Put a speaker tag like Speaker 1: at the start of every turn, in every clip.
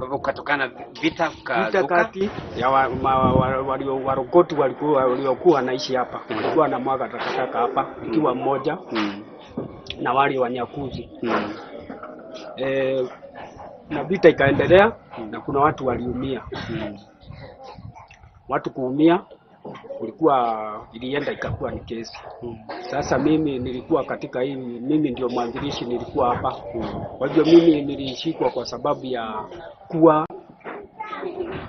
Speaker 1: Kwa hivyo kutokana vita
Speaker 2: Vita kati ya Warokoti waliokuwa wanaishi hapa, walikuwa na mwaga takataka hapa ikiwa mmoja na wale Wanyakuzi. Na vita ikaendelea na kuna watu waliumia. Watu kuumia kulikuwa ilienda ikakuwa ni kesi. Sasa mimi nilikuwa katika hii, mimi ndio mwanzilishi, nilikuwa hapa. Kwa hivyo mimi nilishikwa kwa sababu ya kuwa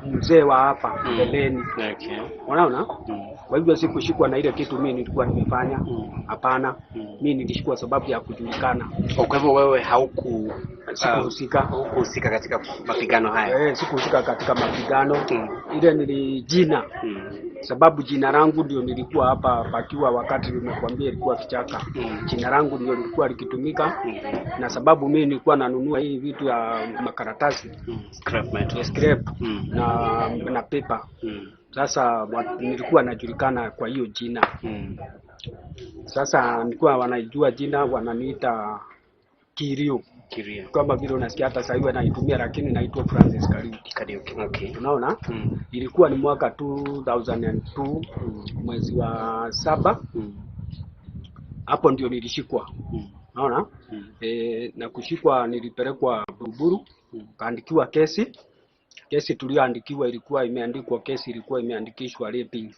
Speaker 2: mzee wa hapa mbeleni.
Speaker 1: Okay.
Speaker 2: Unaona? Kwa hivyo sikushikwa na ile kitu mimi nilikuwa nimefanya. Hapana. Mimi nilishikwa sababu ya kujulikana.
Speaker 1: Kwa hivyo wewe
Speaker 2: sikuhusika.
Speaker 1: Haukuhusika katika mapigano haya.
Speaker 2: Sikuhusika katika mapigano. Ile nilijina. Sababu jina langu ndio nilikuwa hapa pakiwa wakati nimekuambia ilikuwa kichaka. Jina langu ndio lilikuwa likitumika. Na sababu mimi nilikuwa nanunua hii vitu ya makaratasi.
Speaker 1: Scrap metal.
Speaker 2: Scrap na paper. Sasa nilikuwa najulikana kwa hiyo jina. Sasa nilikuwa wanajua jina, wananiita Kirio.
Speaker 1: Kirio.
Speaker 2: Kama vile unasikia hata sasa hivi naitumia, lakini naitwa Francis Kariuki.
Speaker 1: Kariuki. Okay.
Speaker 2: Unaona? Ilikuwa ni mwaka 2002 mwezi wa 7. Hapo ndio nilishikwa. Unaona? Na kushikwa nilipelekwa Buruburu, kaandikiwa kesi. Kesi tuliyoandikiwa ilikuwa imeandikwa, kesi ilikuwa imeandikishwa raping.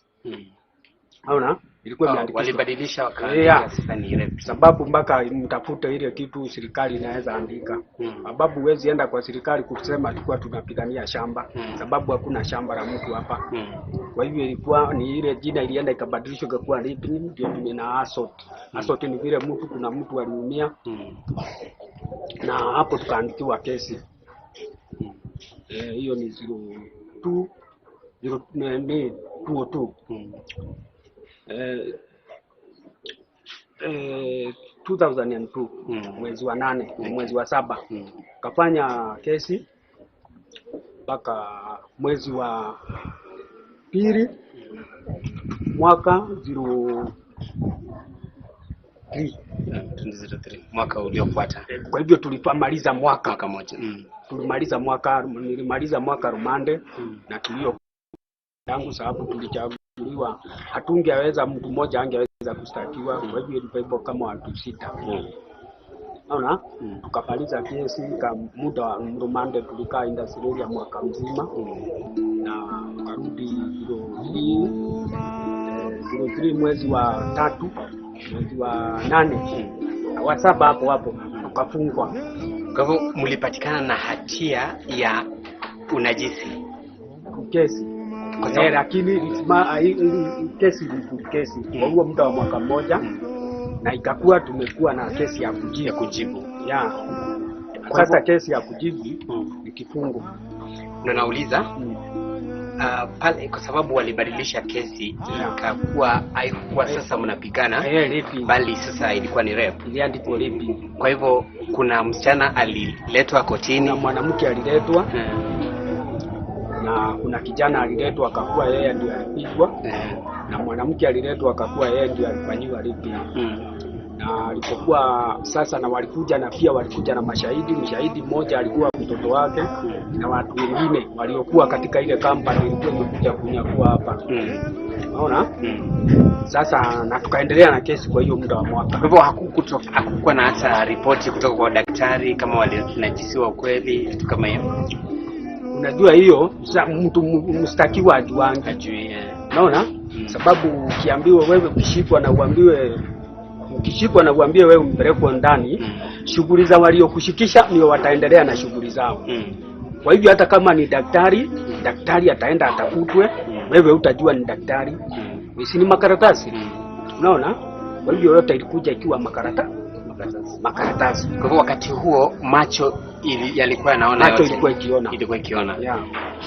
Speaker 2: Unaona? Ilikuwa imeandikishwa.
Speaker 1: Walibadilisha wakaandika sasa ni rape.
Speaker 2: Sababu mpaka mtafute ile kitu serikali inaweza andika. Sababu huwezi enda kwa serikali kusema tulikuwa tunapigania shamba. Sababu hakuna shamba la mtu hapa. Kwa hivyo ilikuwa ni ile jina ilienda ikabadilishwa ikakuwa raping, ndio na assault. Assault ni vile mtu, kuna mtu aliumia. Na hapo tukaandikiwa kesi. Hiyo ni 02 02 2002 mwezi wa 8, mwezi wa 7. Kafanya kesi mpaka mwezi wa 2 mwaka 03.
Speaker 1: 2003 mwaka uliofuata.
Speaker 2: Kwa hivyo tulimaliza mwaka
Speaker 1: moja.
Speaker 2: Tulimaliza mwaka, nilimaliza mwaka rumande na kilio yangu sababu tulichaguliwa, hatungeweza, mtu mmoja angeweza kushtakiwa. Kwa hivyo ilikuwa kama watu 6. Unaona? Tukamaliza kesi kwa muda wa rumande, tulikaa industry ya mwaka mzima. Na tukarudi 03 mwezi wa 3, mwezi wa 8, wa 7 hapo hapo tukafungwa.
Speaker 1: Kwa hivyo mlipatikana na hatia ya unajisi
Speaker 2: kesi. Lakini kesi ni kesi kwa huo muda wa mwaka mmoja, na ikakuwa tumekuwa na kesi ya kujibu. Sasa kesi ya kujibu ni kifungo.
Speaker 1: Na nauliza pale kwa sababu walibadilisha kesi ikakuwa haikuwa sasa mnapigana, bali sasa ilikuwa ni rape.
Speaker 2: Iliandikwa rape.
Speaker 1: Kwa hivyo kuna msichana aliletwa kotini,
Speaker 2: na mwanamke aliletwa, na kuna kijana aliletwa akakuwa yeye ndiye alipigwa, na mwanamke aliletwa akakuwa yeye ndiye alifanyiwa rape. Na alipokuwa sasa, na walikuja na pia walikuja na mashahidi. Mshahidi mmoja alikuwa mtoto wake na watu wengine waliokuwa katika ile kampani ilikuwa imekuja kunyakua hapa. Unaona? Sasa na tukaendelea na kesi kwa hiyo muda wa mwaka.
Speaker 1: Kwa hivyo hakukuwa na hata ripoti kutoka kwa daktari kama walinajisiwa ukweli, kitu kama hiyo.
Speaker 2: Unajua hiyo mtu mshtakiwa ajuangi.
Speaker 1: Ajui.
Speaker 2: Unaona? Sababu ukiambiwa wewe ukishikwa na uambiwe ukishikwa na uambie wewe umpelekwe ndani, shughuli za waliokushikisha ndio wataendelea na shughuli zao. Kwa hivyo hata kama ni daktari, daktari ataenda atafutwe, wewe utajua ni daktari. Si ni makaratasi. Unaona? Kwa hivyo yote ilikuja ikiwa makaratasi.
Speaker 1: Kwa hivyo wakati huo macho yalikuwa yanaona
Speaker 2: yote. Macho ilikuwa ikiona.
Speaker 1: Ilikuwa ikiona. Yeah.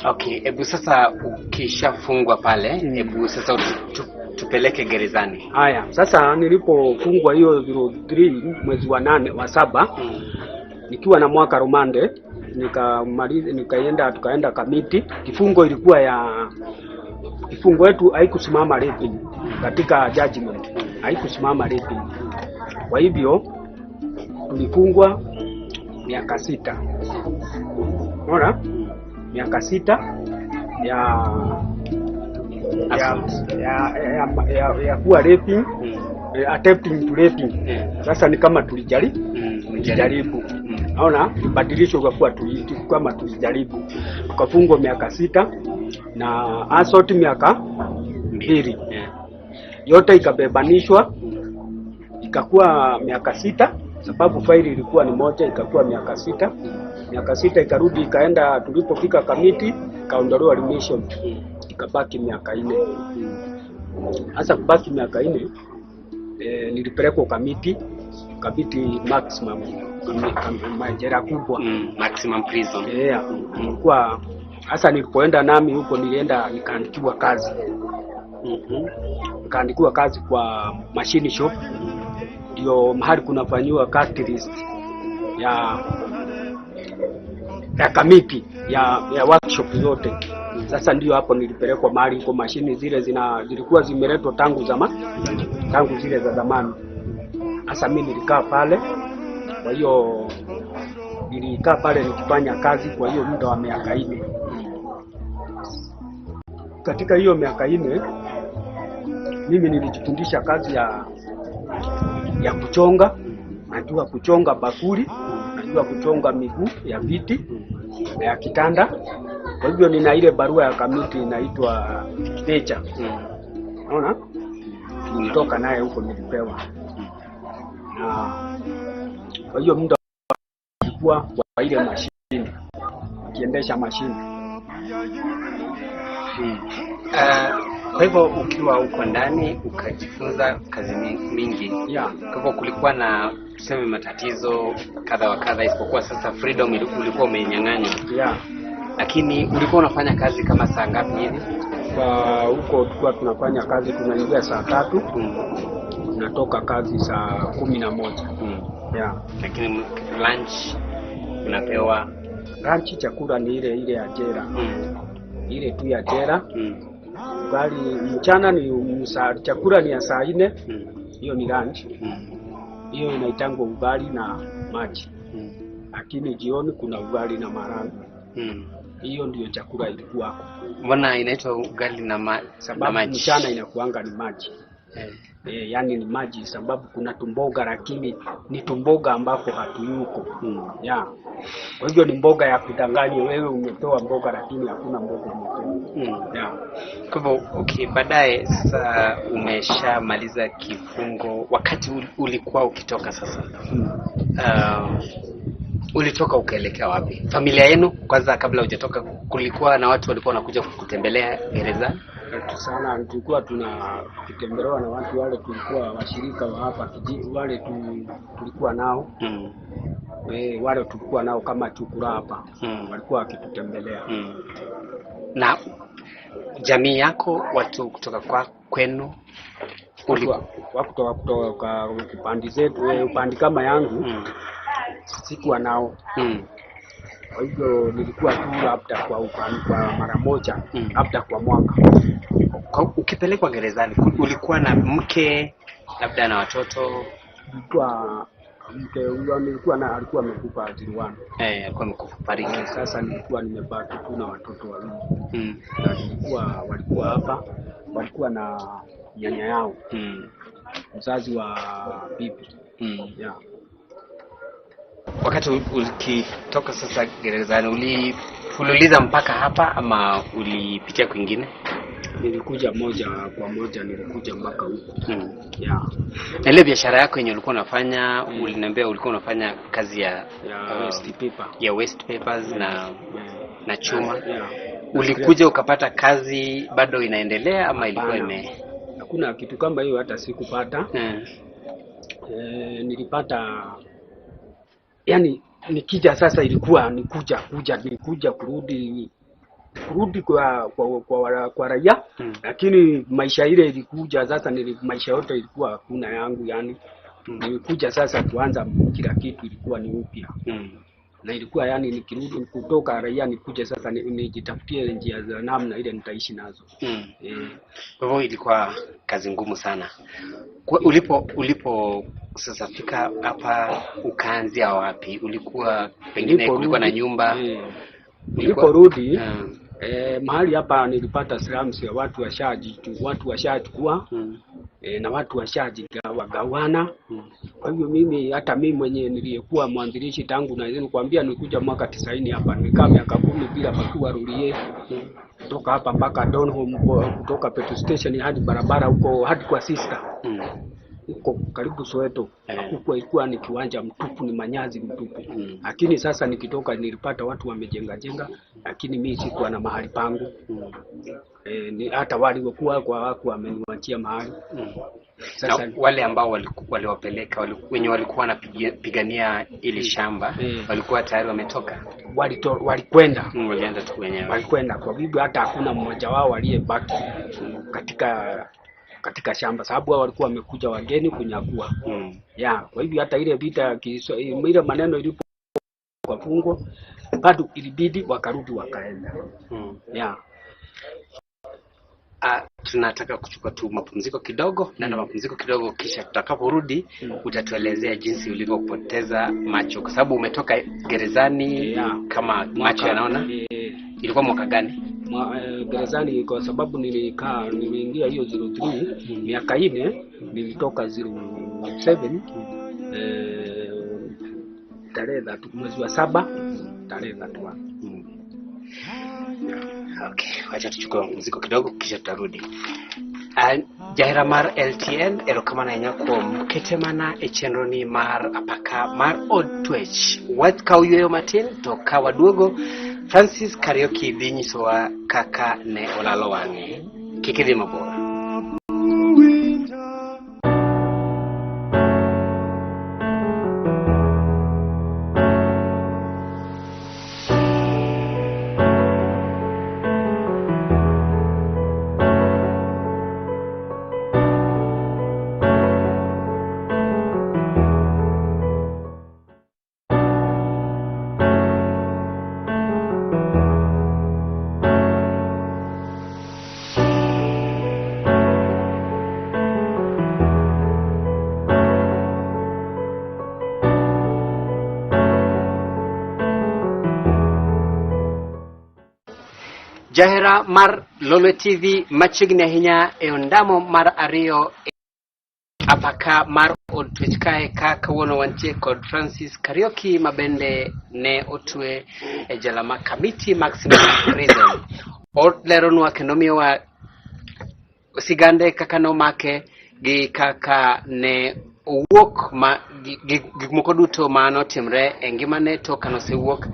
Speaker 1: Okay, hebu sasa ukishafungwa pale, hebu sasa tupeleke gerezani.
Speaker 2: Haya, sasa nilipofungwa hiyo 03 mwezi wa 8 wa 7, nikiwa na mwaka rumande, nikamaliza nikaenda tukaenda Kamiti. Kifungo ilikuwa ya kifungo wetu haikusimama rape katika judgment. Haikusimama rape. Kwa hivyo tulifungwa miaka 6. Unaona? Miaka 6 ya kuwa raping, attempting to raping. Sasa ni kama tulijaribu. Naona ibadilishwe kwa kuwa kama tulijaribu. Tukafungwa miaka 6 na assault miaka 2. Yote ikabebanishwa ikakuwa miaka 6, sababu faili ilikuwa ni moja, ikakuwa miaka 6. Miaka 6 ikarudi ikaenda, tulipofika Kamiti ikaondolewa remission, ikabaki miaka 4. Sasa kubaki miaka 4, nilipelekwa Kamiti maximum, jela kubwa,
Speaker 1: maximum prison.
Speaker 2: Nilikuwa sasa nilipoenda nami huko nilienda nikaandikiwa kazi. Nikaandikiwa kazi kwa machine shop, ndio mahali kunafanyiwa catalyst ya Kamiti ya workshop yote. Sasa ndio hapo nilipelekwa mahali huko, mashini zile zilikuwa zimeletwa tangu zamani, tangu zile za zamani. Sasa mimi nilikaa pale, kwa hiyo nilikaa pale nikifanya kazi kwa hiyo muda wa miaka 4. Katika hiyo miaka 4 mimi nilijifundisha kazi ya kuchonga. Najua kuchonga bakuli, najua kuchonga miguu ya viti na ya kitanda. Kwa hivyo nina ile barua ya Kamiti inaitwa teacher. Unaona? Nilitoka naye huko nilipewa. Na kwa hiyo muda ulikuwa kwa ile mashine, kiendesha mashine.
Speaker 1: Kwa hivyo ukiwa huko ndani ukajifunza kazi mingi. Kwa hivyo kulikuwa na tuseme matatizo kadha wa kadha, isipokuwa sasa freedom ulikuwa umenyang'anywa. Lakini ulikuwa unafanya kazi kama saa ngapi hivi?
Speaker 2: Kwa huko tulikuwa tunafanya kazi, tunaingia saa 3, tunatoka kazi saa 11.
Speaker 1: Lakini lunch unapewa?
Speaker 2: Lunch chakula ni ile ile ya jela. Ile tu ya jela. Ugali mchana ni chakula ni ya saa 4. Hiyo ni lunch. Hiyo inaitangwa ugali na maji. Lakini jioni kuna ugali na maharagwe. Hiyo ndio chakula ilikuwa hapo.
Speaker 1: Mbona inaitwa ugali na
Speaker 2: sababu
Speaker 1: maji?
Speaker 2: Mchana inakuanga ni maji. Yani ni maji sababu kuna tumboga, lakini ni tumboga ambapo hatuyuko. Kwa hivyo ni mboga ya kudanganya, wewe umetoa mboga lakini hakuna mboga umetoa.
Speaker 1: Kwa hivyo okay, baadaye sasa umeshamaliza kifungo, wakati ulikuwa ukitoka sasa, ulitoka ukaelekea wapi? Familia yenu kwanza, kabla hujatoka, kulikuwa na watu walikuwa wanakuja kukutembelea gerezani?
Speaker 2: Sana tulikuwa tunatembelewa na watu wale tulikuwa washirika wa hapa kijiji, wale tulikuwa nao. Wale tulikuwa nao kama chukura hapa. Walikuwa wakitutembelea.
Speaker 1: Na jamii yako, watu kutoka kwa kwenu,
Speaker 2: kutoka upande zetu, upande kama yangu, sikuwa nao. Kwa hivyo nilikuwa tu labda kwa upande kwa mara moja, labda kwa mwaka.
Speaker 1: Ukipelekwa gerezani ulikuwa na mke labda na watoto?
Speaker 2: Nilikuwa mke huyo nilikuwa na alikuwa amekufa ajiliwana.
Speaker 1: Alikuwa amekufa fariki.
Speaker 2: Sasa nilikuwa nimebaki tu na watoto wawili. Na nilikuwa walikuwa hapa, walikuwa na nyanya yao. Mzazi wa bibi.
Speaker 1: Wakati ukitoka sasa gerezani ulifululiza mpaka hapa ama ulipitia kwingine?
Speaker 2: Nilikuja moja kwa moja, nilikuja mpaka huko.
Speaker 1: Na ile biashara yako yenye ulikuwa unafanya, uliniambia ulikuwa unafanya kazi ya
Speaker 2: waste paper.
Speaker 1: Ya waste papers na chuma. Ulikuja ukapata kazi bado inaendelea ama ilikuwa ime?
Speaker 2: Hakuna kitu kama hiyo, hata sikupata. Nilipata yani nikija sasa ilikuwa nikuja kuja nikuja kurudi kwa raia. Lakini maisha ile ilikuja sasa, maisha yote ilikuwa hakuna yangu yani. Nilikuja sasa kuanza kila kitu ilikuwa ni upya. Na ilikuwa yani nikirudi kutoka raia nikuje sasa nijitafutie njia za namna ile nitaishi nazo.
Speaker 1: Kwa hivyo ilikuwa kazi ngumu sana. Ulipo sasa fika hapa ukaanzia wapi? Ulikuwa pengine kulikuwa na nyumba?
Speaker 2: Niliporudi mahali hapa nilipata slums ya watu washachukua na watu washajigawagawana. Kwa hivyo mimi hata mimi mwenyewe niliyekuwa mwanzilishi tangu na nilikwambia nilikuja mwaka 90 hapa, nikaa miaka 10 bila pakiwa rulie. Kutoka hapa mpaka Donholm, kutoka petrol station hadi barabara huko hadi kwa sister. Huko karibu Soweto. Huko ilikuwa ni kiwanja mtupu, ni manyazi mtupu. Lakini sasa nikitoka nilipata watu wamejenga jenga, lakini mimi sikuwa na mahali pangu. Hata waliokuwa kwa wako wameniachia mahali.
Speaker 1: Sasa na wale ambao waliwapeleka wenye walikuwa wanapigania ili shamba walikuwa tayari wametoka,
Speaker 2: walikwenda,
Speaker 1: walienda tu wenyewe,
Speaker 2: walikwenda. Kwa hivyo hata hakuna mmoja wao aliyebaki katika shamba, sababu hao walikuwa wamekuja wageni kunyakua. Kwa hivyo hata ile vita ile maneno ilipo kwa fungo bado ilibidi wakarudi wakaenda.
Speaker 1: Tunataka kuchukua tu mapumziko kidogo na mapumziko kidogo, kisha tutakaporudi utatuelezea jinsi ulivyopoteza macho, kwa sababu umetoka gerezani kama macho yanaona. Ilikuwa mwaka gani?
Speaker 2: Gerezani kwa sababu nilikaa, niliingia hiyo 03 miaka 4, nilitoka 07 tarehe 3 mwezi wa 7 tarehe 3.
Speaker 1: Okay, wacha tuchukue mapumziko kidogo kisha tutarudi. Jahera mar LTN erokamano ahinya kuom kete mana e chenro ni mar apaka mar od twech. Wach kaw yweyo matin to ka waduogo, Francis Kariuki dhi nyisowa kaka ne olalo wang'e. Kik idhi mabor. Jahera mar Lolwe TV machiegni ahinya e ondamo mar 2 apaka mar od twech kae ka kawuono wantie kod Francis Kariuki mabende ne otwe e jela ma Kamiti Maximum Prison. Oleronwa kendo miyowa sigande kaka nomake gi kaka ne owuok ma gik moko duto manotimre e ngimane tok kanosewuok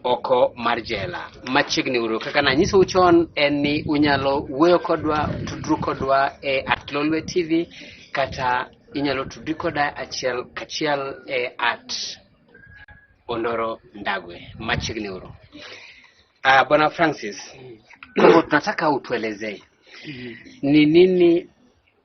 Speaker 1: oko mar jela. Machiegni uru kaka nanyisou chon en ni unyalo wuoyo kodwa, tudru kodwa e @Lolwe TV kata inyalo tudri koda achiel kachiel e @Ondoro Ndagwe. Machiegni uru. Bwana Francis, kwa tunataka utuelezee ni nini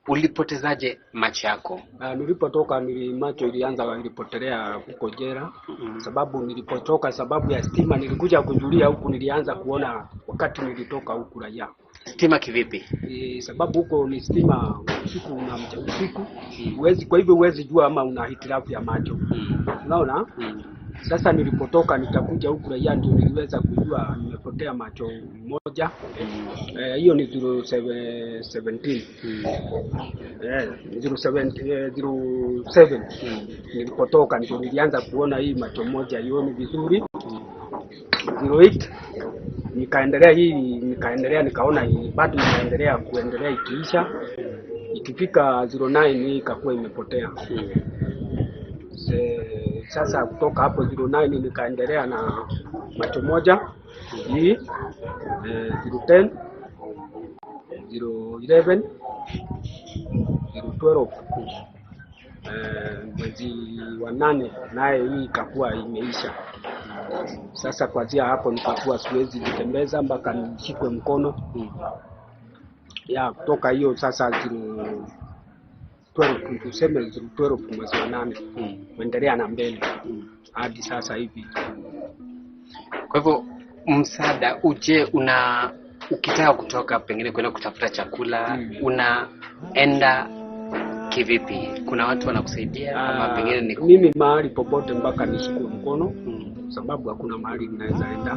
Speaker 1: ulipotezaje macho yako?
Speaker 2: Nilipotoka macho ilianza ilipotelea huko jela. Sababu nilipotoka sababu ya stima nilikuja kujulia huku, nilianza kuona wakati nilitoka huku raia.
Speaker 1: Stima kivipi?
Speaker 2: Sababu huko ni stima usiku na usiku. Huwezi, kwa hivyo huwezi jua ama una hitilafu ya macho. Unaona? Sasa nilipotoka nikakuja huku raia ndio niliweza kujua nimepotea macho moja. Hiyo ni 0717. 07 nilipotoka ndio nilianza kuona hii macho moja ioni vizuri. 08 nikaendelea hii, nikaendelea nikaona hii bado inaendelea kuendelea ikiisha. Ikifika 09 hii ikakuwa imepotea. Sasa kutoka hapo 09 nikaendelea na macho moja hii, 010 011 012 mwezi wa 8 naye hii ikakuwa imeisha. Sasa kuanzia hapo nikakuwa siwezi kutembeza mpaka nishikwe mkono. Ya kutoka hiyo sasa 012 tuseme 012 mwezi wa 8 kuendelea na mbele hadi sasa hivi.
Speaker 1: Kwa hivyo msaada uje una ukitaka kutoka pengine kwenda kutafuta chakula, unaenda Kivipi? Kuna watu wanakusaidia ama pengine ni
Speaker 2: Mimi mahali popote mpaka nishikwe mkono, sababu hakuna mahali ninaweza enda.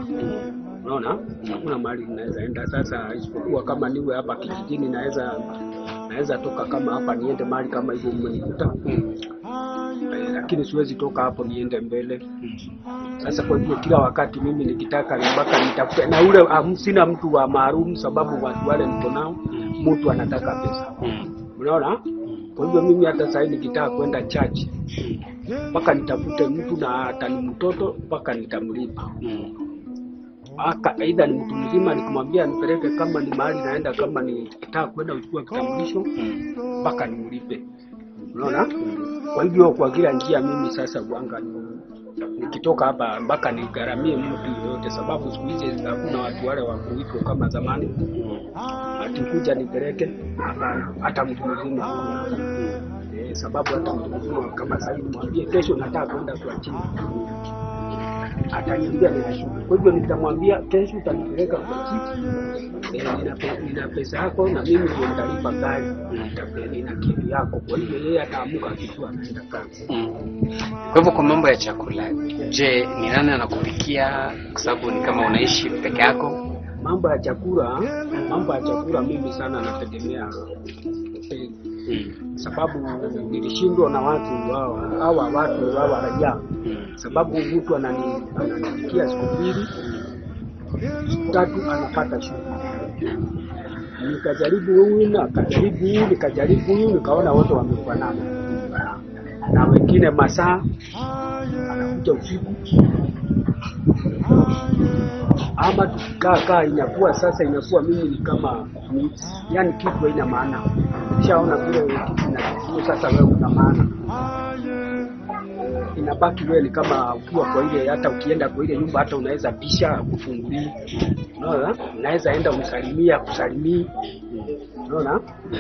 Speaker 2: Unaona? Hakuna mahali ninaweza enda sasa, isipokuwa kama niwe hapa kijijini naweza toka kama hapa niende mahali kama hivyo mmenikuta. Lakini siwezi toka hapo niende mbele. Sasa kwa hivyo kila wakati mimi nikitaka mpaka nitafute, na ule sina mtu wa maalum, sababu watu wale niko nao mtu anataka pesa. Unaona? Kwa hivyo mimi hata sasa nikitaka kwenda church mpaka nitafute mtu, na hata ni mtoto mpaka nitamlipa. Aidha ni mtu mzima nikimwambia nipeleke kama ni mahali naenda, kama nikitaka kwenda uchukue kitambulisho mpaka nimlipe. Unaona? Kwa hivyo kwa kila njia mimi sasa huanga nikitoka hapa mpaka nigharamie mtu yote, sababu siku hizi hakuna watu wale wa kuitwa kama zamani. Atikuja nipeleke, hapana, hata mtu mzima hakuna. Sababu hata mtu mzima kama sasa hivi mwambie kesho nataka kwenda kwa chini, ataniambia nina shughuli. Kwa hivyo nitamwambia kesho utanipeleka kwa chifu, nina pesa yako na mimi ndio nitalipa gari, nina kitu yako. Kwa hivyo yeye ataamuka akijua anaenda kazi.
Speaker 1: Kwa hivyo kwa mambo ya chakula, je, ni nani anakupikia? Kwa sababu ni kama unaishi peke yako.
Speaker 2: Mambo ya chakula mimi sana nategemea hoteli. Sababu nilishindwa na watu hawa watu hawa raia. Sababu mtu ananipikia siku mbili, siku tatu anapata shughuli. Nikajaribu huyu na akajaribu huyu, nikajaribu huyu, nikaona wote wamefanana. Na wengine masaa anakuja usiku. Ama tukikaa inakuwa sasa, inakuwa mimi ni kama yani kitu haina maana. Ukishaona vile kitu na sasa wewe una maana. Inabaki wewe ni kama ukiwa kwa ile, hata ukienda kwa ile nyumba hata unaweza pisha kufungulia. Unaona? Unaweza enda umsalimia kusalimia. Unaona?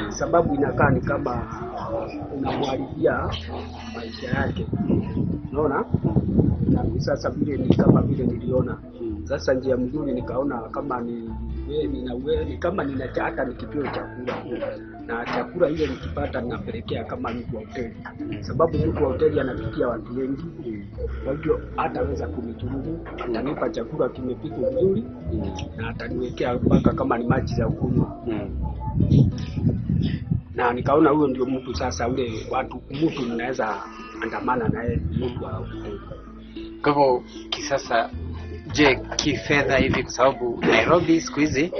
Speaker 2: Sababu inakaa ni kama unamharibia maisha yake. Unaona? Na sasa vile ni kama vile niliona. Sasa njia mzuri nikaona kama ni kama nina hata nikipewa chakula. Na chakula ile nikipata ninapelekea kama mtu wa hoteli. Sababu mtu wa hoteli anapikia watu wengi. Kwa hivyo hataweza kunidhulumu, atanipa chakula kimepikwa vizuri na ataniwekea mpaka kama ni maji za kunywa. Na nikaona huyo ndio mtu sasa ule watu mtu ninaweza andamana naye, mtu wa hoteli.
Speaker 1: Kwa hivyo kisasa, je, kifedha hivi, kwa sababu Nairobi siku hizi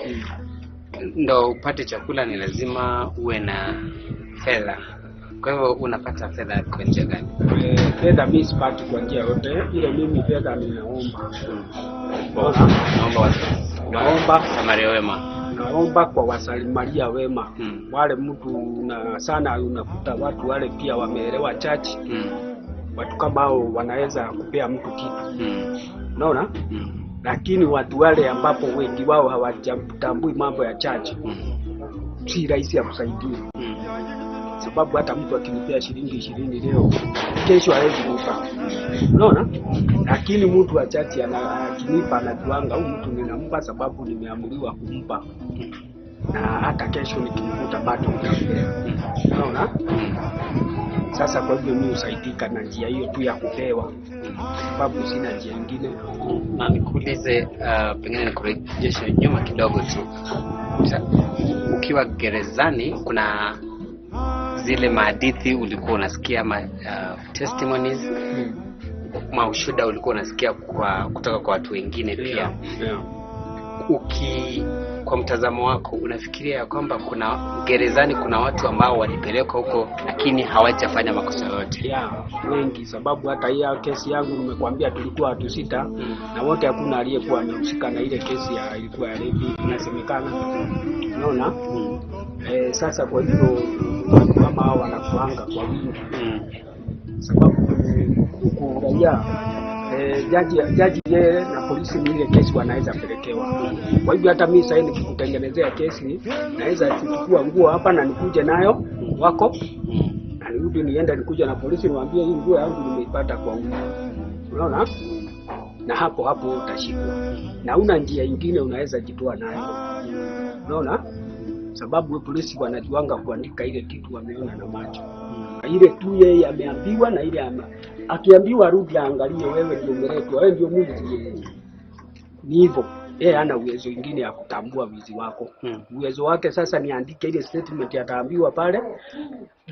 Speaker 1: ndo upate chakula ni lazima uwe na fedha. Kwa hivyo unapata fedha kwa njia gani?
Speaker 2: Fedha mimi sipati kwa njia yote ile, mimi fedha ninaomba.
Speaker 1: Naomba Samaria wema.
Speaker 2: Naomba kwa Wasamaria wema. Wale mtu na sana unakuta watu wale pia wameelewa church. Watu kama hao wanaweza kupea mtu kitu. Unaona? Lakini watu wale ambapo wengi wao hawajatambui mambo ya church, si rahisi ya kusaidia. Sababu hata mtu akinipea shilingi 20 leo, kesho hawezi kunipa. Unaona? Lakini mtu wa church akinipa anajuanga huyu mtu ninampa sababu nimeamriwa kumpa. Na hata kesho nikimkuta bado nitampea. Unaona? Sasa kwa hivyo mimi husaidika na njia hiyo tu ya kupewa, sababu sina njia nyingine.
Speaker 1: Na nikuulize, pengine nikurejeshe nyuma kidogo tu. Ukiwa gerezani kuna zile mahadithi ulikuwa unasikia, testimonies, maushuhuda ulikuwa unasikia kutoka kwa watu wengine pia. Kwa mtazamo wako unafikiria kwamba kuna gerezani kuna watu ambao walipelekwa huko lakini hawajafanya makosa yoyote?
Speaker 2: Wengi, sababu hata hiyo kesi yangu nimekuambia tulikuwa watu 6 na wote hakuna aliyekuwa amehusika na ile kesi ya ilikuwa ya rape inasemekana. Unaona? Sasa kwa hivyo watu kama hao wanakuanga kwa wingi. Sababu huku raia jaji yeye na polisi ni ile kesi wanaweza pelekewa. Kwa hivyo hata mimi sasa nikikutengenezea kesi naweza kuchukua nguo hapa na nikuje nayo wako, na nirudi niende nikuje na polisi niwaambie hii nguo yangu nimeipata kwa huyu. Unaona? Na hapo hapo utashikwa. Na una njia nyingine unaweza jitoa nayo. Unaona? Sababu polisi wanajuanga kuandika ile kitu wameona na macho. Ile tu yeye ameambiwa na ile akiambiwa rudi aangalie wewe ndio umeletwa, wewe ndio mwizi. Ni hivyo. Yeye hana uwezo mwingine ya kutambua wizi wako. Uwezo wake sasa ni andike ile statement ataambiwa pale.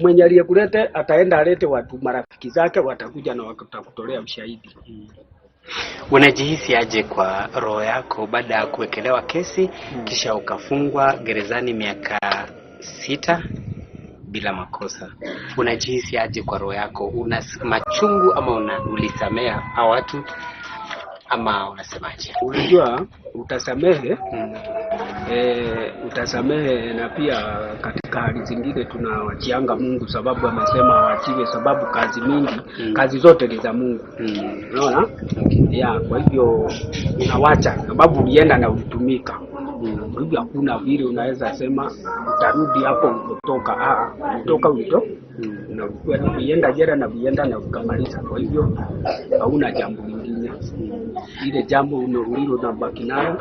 Speaker 2: Mwenye aliyekulete ataenda alete watu marafiki zake watakuja na watakutolea ushahidi.
Speaker 1: Unajihisi aje kwa roho yako baada ya kuwekelewa kesi kisha ukafungwa gerezani miaka 6 bila makosa? Unajihisi aje kwa roho yako? Una machungu ama ulisamea hao watu ama unasemaje?
Speaker 2: Unajua utasamehe. Utasamehe, na pia katika hali zingine tunawachianga Mungu sababu amesema waachiwe, sababu kazi mingi kazi zote ni za Mungu. Unaona? Okay. Kwa hivyo unawacha sababu ulienda na ulitumika. Kwa hivyo hakuna vile unaweza sema utarudi hapo ulipotoka. Ulitoka ulito na ulienda jela na ulienda na ukamaliza. Kwa hivyo hauna jambo lingine. Ile jambo ulilo unabaki nayo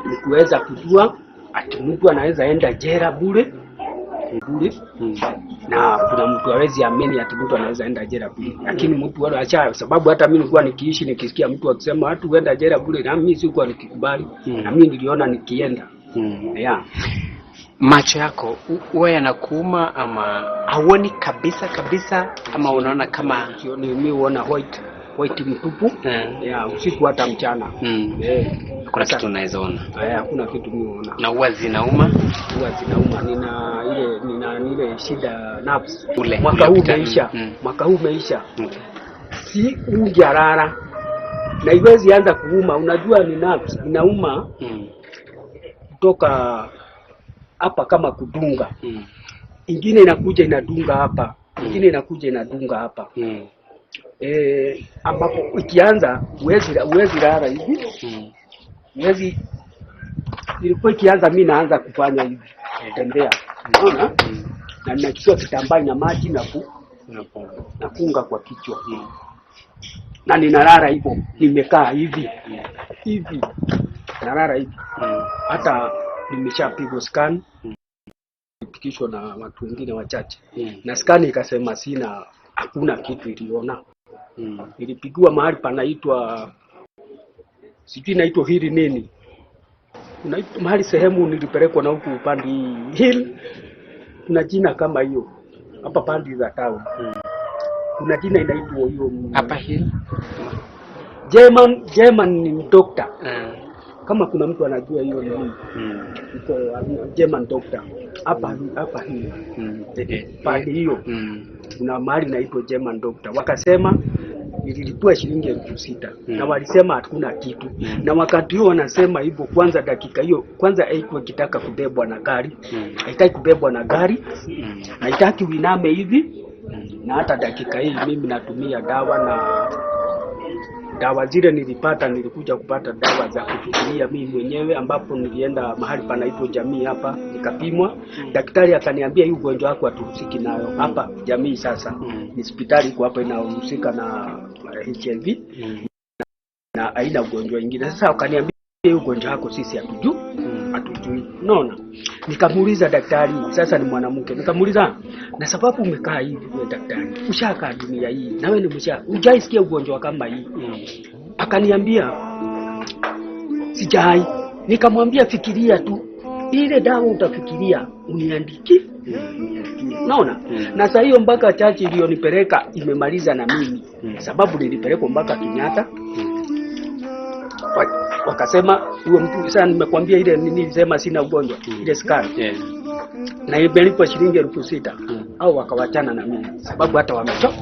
Speaker 2: ni kuweza kujua ati mtu anaweza enda jela bure bure. Na kuna mtu hawezi amini ati mtu anaweza enda jela bure. Lakini mtu wala acha, sababu hata mimi nilikuwa nikiishi nikisikia mtu akisema watu huenda jela bure, na mimi sikuwa nikikubali. Na mimi niliona nikienda.
Speaker 1: Macho yako huwa yanakuuma ama hauoni kabisa kabisa, ama unaona kama?
Speaker 2: Sioni, mimi huona white mtupu. Usiku hata mchana.
Speaker 1: Kuna kitu unaweza ona?
Speaker 2: Hakuna kitu mimi huona.
Speaker 1: Na huwa zinauma?
Speaker 2: Huwa zinauma. Nina ile shida nerves. Mwaka huu umeisha. Mwaka huu umeisha. Si unjarara. Na iwezi anza kuuma, unajua ni nerves inauma. Kutoka hapa kama kudunga. Ingine inakuja inadunga hapa. Ingine inakuja inadunga hapa. Ambapo ikianza huwezi lala hivi. Huwezi. Ilikuwa ikianza mimi naanza kufanya hivi. Tembea. Unaona? Na ninachukua kitambaa na maji na nafunga kwa kichwa. Na ninalala hivyo, nimekaa hivi. Hivi. Nalala hivi. Hata nimeshapigwa scan. Nilipitishwa na watu wengine wachache. Na scan ikasema sina, hakuna kitu iliona. Nilipigwa mahali panaitwa sijui inaitwa hili nini. Kuna mahali sehemu nilipelekwa na huku upande hill. Kuna jina kama hiyo hapa pande za town. Kuna jina inaitwa hiyo
Speaker 1: hapa hill.
Speaker 2: German ni doctor. Kama kuna mtu anajua hiyo ni iko German doctor hapa hapa hii. Pande hiyo. Kuna mahali inaitwa German doctor. Wakasema nililipwa shilingi 6,000 na walisema hakuna kitu. Na wakati huo wanasema hivyo, kwanza dakika hiyo kwanza haikuwa ikitaka kubebwa na gari. Haitaki kubebwa na gari. Haitaki uiname hivi. Na hata dakika hii mimi natumia dawa, na dawa zile nilipata, nilikuja kupata dawa za kufikiria mimi mwenyewe, ambapo nilienda mahali panaitwa Jamii hapa nikapimwa. Daktari akaniambia hii ugonjwa wako hatuhusiki nayo hapa Jamii. Sasa ni hospitali iko hapa inahusika na HIV na aina ugonjwa mwingine. Sasa akaniambia hii ugonjwa wako sisi hatujui. Hatujui. Unaona? Nikamuuliza daktari, sasa ni mwanamke. Nikamuuliza, na sababu umekaa hivi wewe daktari, ushakaa dunia hii, na wewe ni hujaisikia ugonjwa kama hii? Akaniambia sijai. Nikamwambia fikiria tu, ile dawa utafikiria uniandiki. Unaona? Na saa hiyo mpaka chachi iliyonipeleka imemaliza na mimi. Sababu nilipelekwa mpaka Kenyatta. Wakasema huyo mtu sasa, nimekwambia ile nilisema sina ugonjwa, ile scan. Na imelipwa shilingi 6,000. Au wakawachana na mimi sababu hata wamechoka.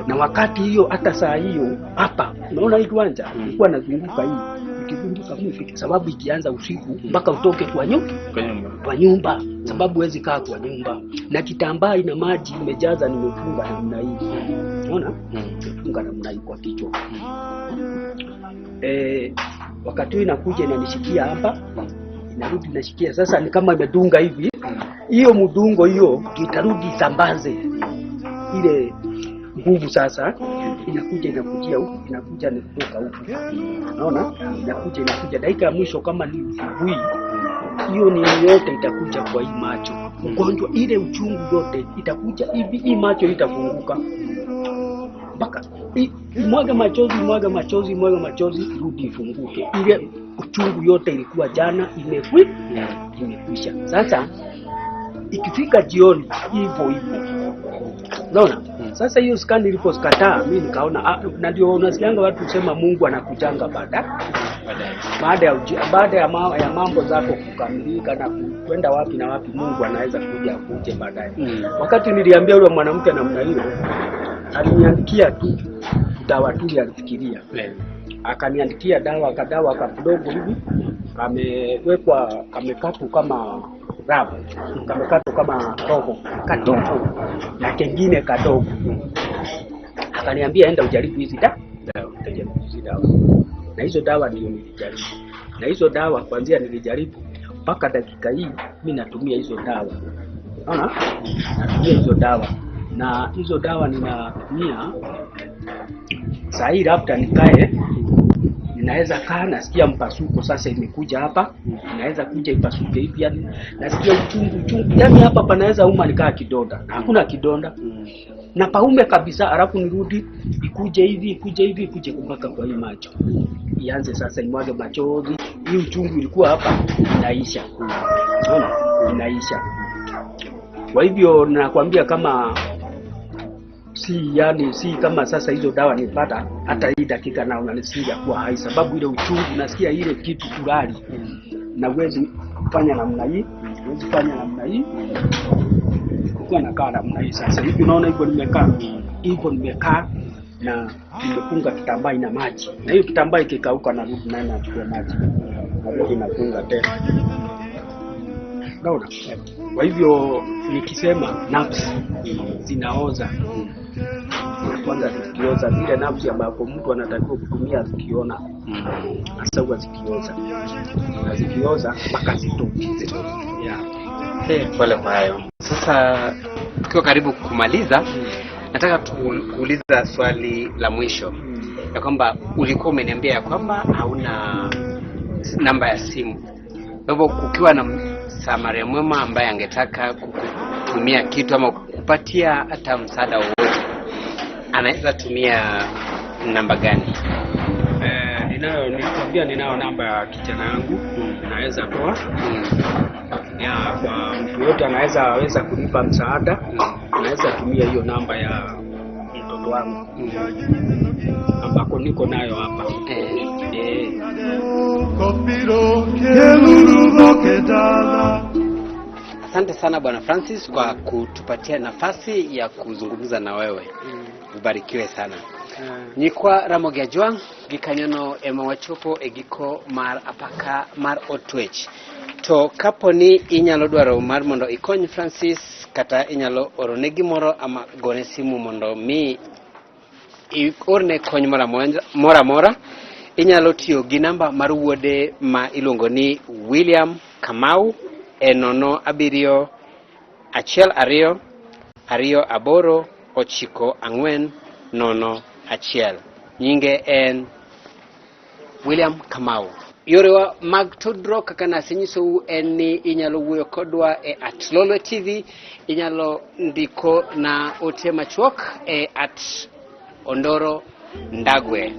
Speaker 2: Na wakati hiyo hata saa hiyo hapa unaona hii kiwanja nilikuwa nazunguka hii, nikizunguka mimi sababu ikianza usiku mpaka utoke kwa nyumba, kwa nyumba sababu huwezi kaa kwa nyumba. Na kitambaa ina maji imejaza, nimefunga namna hii. Unaona? Nimefunga namna hii kwa kichwa. Wakati huo inakuja inanishikia hapa, inarudi inashikia. Sasa ni kama imedunga hivi. Hiyo mdungo hiyo itarudi isambaze ile nguvu. Sasa inakuja inakujia huku, inakuja ni kutoka huku. Unaona? Inakuja inakuja dakika ya mwisho kama ni asubuhi Hiyo ni yote itakuja kwa hii macho. Ugonjwa ile uchungu yote itakuja hivi, hii macho itafunguka. Mpaka mwaga machozi, mwaga machozi, mwaga machozi, irudi ifunguke. Ile uchungu yote ilikuwa jana imekwisha. Sasa ikifika jioni hivyo hivyo. Unaona? Sasa hiyo scan ilipokataa, mimi nikaona na ndio unasikianga watu kusema Mungu anakujanga baadaye. Baada ya mambo zako kukamilika na kwenda wapi na wapi, Mungu anaweza kuja akuje baadaye. Wakati niliambia yule mwanamke namna hiyo, aliniandikia tu dawa tu alifikiria. Akaniandikia dawa kadawa kadogo hivi, kamewekwa kamekatwa kama rabu, kamekatwa kama roho kadogo na kengine kadogo. Akaniambia enda ujaribu hizi dawa, utajaribu hizi dawa. Na hizo dawa ndio nilijaribu. Na hizo dawa kuanzia nilijaribu mpaka dakika hii mimi natumia hizo dawa. Unaona? Natumia hizo dawa. Na hizo dawa ninatumia saa hii labda nikae, ninaweza kaa nasikia mpasuko sasa imekuja hapa, inaweza kuja ipasuke hivi, yani nasikia uchungu, yani hapa panaweza uma nikaa kidonda. Hakuna kidonda. Na paume kabisa, alafu nirudi ikuje hivi, ikuje hivi, ikuje mpaka kwa hii macho. Ianze sasa imwage machozi. Hii uchungu ilikuwa hapa inaisha. Unaona? Inaisha. Kwa hivyo nakwambia kama si yani si kama sasa hizo dawa nipata hata hii dakika na unanisikia kuwa hai, sababu ile uchungu nasikia ile kitu kulali. Na uwezi kufanya namna hii, uwezi kufanya namna hii. Kwa nakaa namna hii sasa hivi, unaona hivyo nimekaa. Hivyo nimekaa na nimefunga kitambaa ina maji. Na hiyo kitambaa ikikauka narudi naye nachukua maji. Narudi nafunga tena. Unaona? Kwa hivyo nikisema nafsi zinaoza. Kwanza zikioza zile nafsi ambapo mtu anatakiwa kutumia zikiona. Hasa huwa zikioza. Na zikioza mpaka zitoke.
Speaker 1: Yeah. Pole kwa hayo. Sasa tukiwa karibu kumaliza, nataka kuuliza swali la mwisho. Ya kwamba ulikuwa umeniambia ya kwamba hauna namba ya simu. Kwa hivyo kukiwa na Msamaria mwema ambaye angetaka kukutumia kitu ama kukupatia hata msaada wowote, anaweza tumia namba gani?
Speaker 2: Ninayo, nilikwambia ninayo namba ya kijana yangu, naweza toa. Ya kwa mtu yote anaweza kunipa msaada, anaweza tumia hiyo namba ya mtoto wangu ambako niko nayo hapa.
Speaker 1: Asante sana Bwana Francis kwa kutupatia nafasi ya kuzungumza na wewe. Ubarikiwe sana. Nyikwa Ramogi Ajwang' gikanyono ema wachopo e giko mar apaka mar otwech. To kapo ni inyalo dwaro mar mondo ikony Francis, kata inyalo orone gimoro ama gone simu mondo mi orne kony moro amora, inyalo tiyo gi namba mar wuode ma iluongo ni William Kamau e 0 7 1 2 2 8 9 4 0 1. Nyinge en William Kamau. Yorewa mag tudruok kaka nasenyisou en ni inyalo wuoyo kodwa e @Lolwe TV, inyalo ndiko na ote machuok e @Ondoro Ndagwe.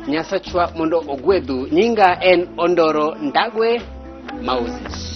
Speaker 1: Nyasachwa mondo ogwedhu. Nyinga en Ondoro Ndagwe Moses.